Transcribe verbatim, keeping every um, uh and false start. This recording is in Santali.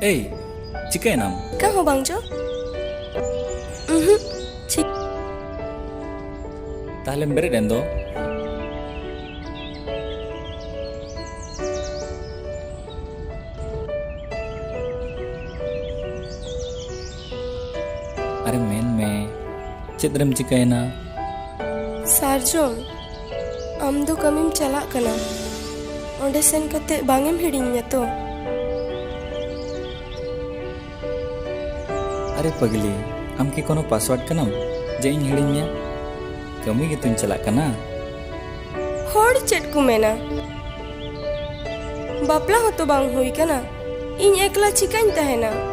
ᱮᱭ, ᱪᱤᱠᱟᱹᱭᱮᱱᱟᱢ? ᱪᱤᱠᱟ ᱦᱚᱸ ᱵᱟᱝ ᱪᱚ᱾ ᱩᱦᱩᱸ, ᱪᱤ- ᱛᱟᱦᱞᱮᱢ ᱵᱮᱨᱮᱫ ᱮᱱ ᱫᱚ? ᱟᱨᱮ ᱢᱮᱱ ᱢᱮ, ᱪᱮᱫ ᱨᱮᱢ ᱪᱤᱠᱟᱹᱭᱮᱱᱟ? ᱥᱟᱨᱡᱚᱢ, ᱟᱢ ᱫᱚ ᱠᱟᱹᱢᱤᱢ ᱪᱟᱞᱟᱜ ᱠᱟᱱᱟ, ᱚᱸᱰᱮ ᱥᱮᱱ ᱠᱟᱛᱮ ᱵᱟᱝ ᱮᱢ ᱦᱤᱲᱤᱧᱟ ᱛᱚ? ᱟᱨᱮ ᱯᱟᱜᱽᱞᱤ, ᱟᱢ ᱠᱤ ᱠᱳᱱᱳ ᱯᱟᱥᱣᱟᱨᱰ ᱠᱟᱱᱟᱢ ᱡᱮ ᱤᱧ ᱦᱤᱲᱤᱧ ᱢᱮᱭᱟ? ᱠᱟᱹᱢᱤ ᱜᱮᱛᱚᱧ ᱪᱟᱞᱟᱜ ᱠᱟᱱᱟ᱾ ᱦᱚᱲ ᱪᱮᱫ ᱠᱚ ᱢᱮᱱᱟ? ᱵᱟᱯᱞᱟ ᱦᱚᱸᱛᱚ ᱵᱟᱝ ᱦᱩᱭ ᱠᱟᱱᱟ, ᱤᱧ ᱮᱠᱞᱟ ᱪᱤᱠᱟᱹᱧ ᱛᱟᱦᱮᱱᱟ?